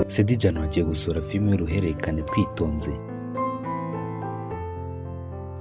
Sedy Jano agiye gusura filime y'uruhererekane Twitonze.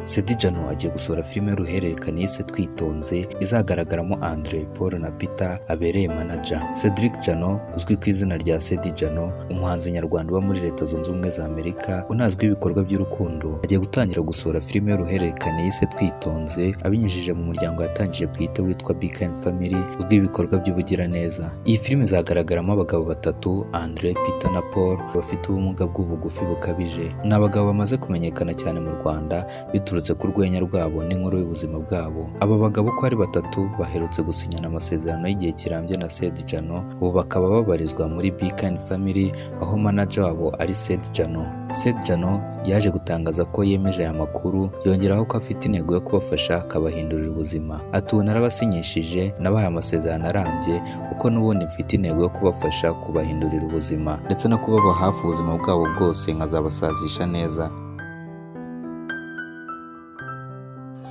Sedy Jano agiye gusohora filime y'uruhererekane yise Twitonze, izagaragaramo Andre, Paul na Peter abereye manager. Cedric Jano uzwi ku izina rya Sedy Jano, umuhanzi nyarwanda uba muri Leta Zunze Ubumwe za Amerika, unazwiho ibikorwa by'urukundo, agiye gutangira gusohora filime y'uruhererekane yise Twitonze abinyujije mu muryango yatangije bwite witwa Be Kind Family, uzwiho ibikorwa by'ubugiraneza. Iyi filime izagaragaramo abagabo batatu, Andre, Peter na Paul, bafite ubumuga bw'ubugufi bukabije. Ni abagabo bamaze kumenyekana cyane mu Rwanda biturutse ku rwenya rwabo n'inkuru y'ubuzima bwabo. Aba bagabo uko ari batatu baherutse gusinyana amasezerano y'igihe kirambye na Sedy Jano, ubu bakaba babarizwa muri Be Kind Family, aho manager wabo ari Sedy Jano. Sedy Jano yaje gutangaza ko yemeje aya makuru, yongeraho ko afite intego yo kubafasha akabahindurira ubuzima. Ati: "Ubu narabasinyishije, nabahaye amasezerano arambye, kuko n'ubundi mfite intego yo kubafasha kubahindurira ubuzima ndetse no kubaba hafi ubuzima bwabo bwose, nkazabasazisha neza."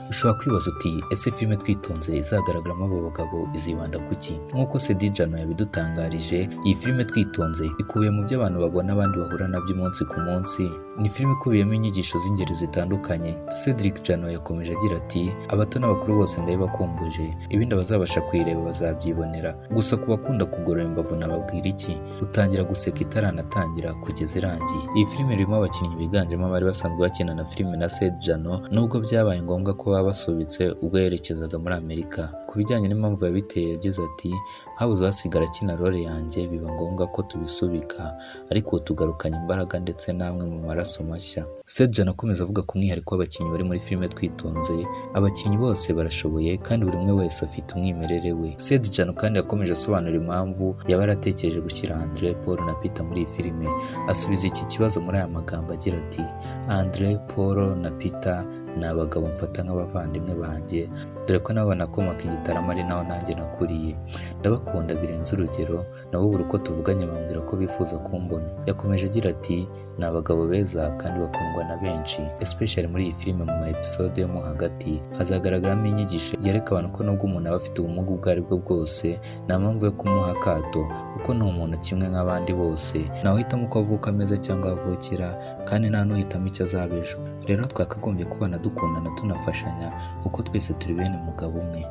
Ushobora kwibaza uti: "Ese filime Twitonze izagaragaramo abo bagabo izibanda ku ki?" Nk'uko Sedy Jano yabidutangarije, iyi filime Twitonze ikubiye mu byo abantu babona abandi bahura nabyo umunsi ku munsi. Ni filime ikubiyemo inyigisho z'ingeri zitandukanye. Cedric Jano yakomeje agira ati: "Abato n'abakuru bose ndabibakumbuje, ibindi abazabasha kuyireba bazabyibonera. Gusa ku bakunda kugorora imbavu nababwira iki? Utangira guseka itaranatangira kugeza irangiye." Iyi filime irimo abakinnyi biganjemo abari basanzwe bakina na filime na Sedy Jano, nubwo byabaye ngombwa ko baba basubitse ubwo yerekezaga muri Amerika. Ku bijyanye n'impamvu yabiteye, yagize ati: "Habuze uhasigara akina role yanjye, biba ngombwa ko tubisubika, ariko ubu tugarukanye imbaraga ndetse n'amwe mu maraso mashya." Sedy Jano akomeza avuga ku mwihariko w'abakinnyi bari muri filime Twitonze: "Abakinnyi bose barashoboye kandi buri umwe wese afite umwimerere we." Sedy Jano kandi yakomeje asobanura impamvu yaba yaratekereje gushyira Andre, Paul na Peter muri iyi filime. Asubiza iki kibazo muri aya magambo agira ati: "Andre, Paul na Peter ni abagabo mfata nk'abavandimwe banjye, dore ko nabo banakomoka i Gitarama ari naho nanjye nakuriye. Ndabakunda birenze urugero, nabo buri uko tuvuganye bambwira ko bifuza kumbona." Yakomeje agira ati: "Ni abagabo beza kandi bakundwa na benshi, especially muri iyi filime. Mu ma episode yo mo hagati hazagaragaramo inyigisho yereka abantu ko nubwo umuntu aba afite ubumuga ubwo ari bwo bwose, nta mpamvu yo kumuha akato, kuko ni umuntu kimwe nk'abandi bose. Ntawe uhitamo uko avuka ameze cyangwa aho avukira, kandi nta n'uhitamo icyo azaba ejo. Rero twakagombye kubana dukundana, tunafashanya, kuko twese turi bene mugabo umwe."